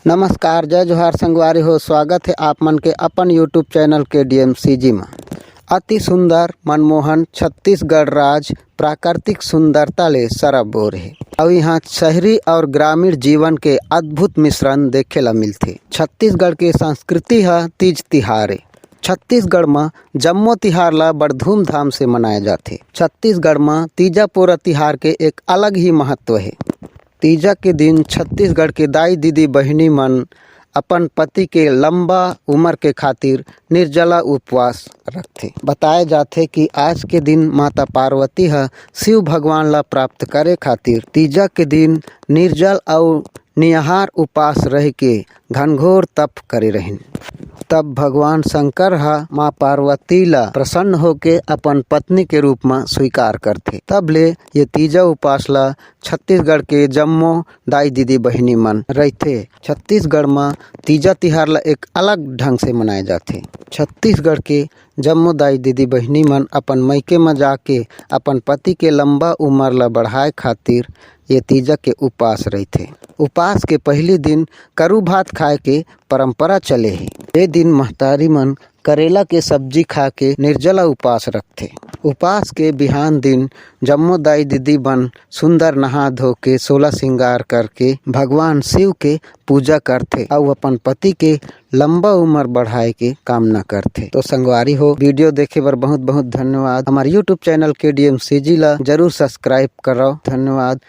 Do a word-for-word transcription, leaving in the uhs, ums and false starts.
नमस्कार, जय जोहार संगवारी हो, स्वागत हे आप मन के अपन YouTube चैनल के डीएमसीजी म। अति सुंदर, मनमोहन छत्तीसगढ़ राज प्राकृतिक सुंदरता ले सराबोर हे। अउ इहाँ शहरी और ग्रामीण जीवन के अद्भुत मिश्रण देखे ला मिलथे। छत्तीसगढ़ के संस्कृति ह तीज तिहार ए। छत्तीसगढ़ म जम्मो तिहार ला बड़ धूमधाम से मनाए जाथे। छत्तीसगढ़ म तीजा पोरा तिहार के एक अलग ही महत्व हे। तीजा के दिन छत्तीसगढ़ के दाई दीदी बहिनी मन अपन पति के लंबा उम्र के खातिर निर्जला उपवास रखथे। बताए जाथे कि आज के दिन माता पार्वती ह शिव भगवान ला प्राप्त करे खातिर तीजा के दिन निर्जल अउ निहार उपास रह के घनघोर तप करे रहिन। तब भगवान शंकर ह माँ पार्वती ला प्रसन्न होके अपन पत्नी के रूप म स्वीकार करथे। तब ले ये तीजा उपास ला छत्तीसगढ़ के जम्मो दाई दीदी बहिनी मन रहिथे। छत्तीसगढ़ म तीजा तिहार ला एक अलग ढंग से मनाए जाथे। छत्तीसगढ़ के जम्मो दाई दीदी बहिनी मन अपन मइके म जाके अपन पति के लंबा उम्र ला बढ़ाए खातिर ये तीजा के उपास रहिथे। उपास के पहिली दिन करू भात खाए के परंपरा चले हे। ये दिन महतारी मन करेला के सब्जी खा के निर्जला उपास रखथे। उपास के बिहान दिन जम्मो दाई दीदी मन सुंदर नहा धो के सोला श्रृंगार करके भगवान शिव के पूजा करथे अउ अपन पति के लंबा उम्र बढ़ाए के कामना करथे। तो संगवारी हो, वीडियो देखे बर बहुत बहुत धन्यवाद। हमारे YouTube चैनल के डीएमसीजी ला जरूर सब्सक्राइब करव। धन्यवाद।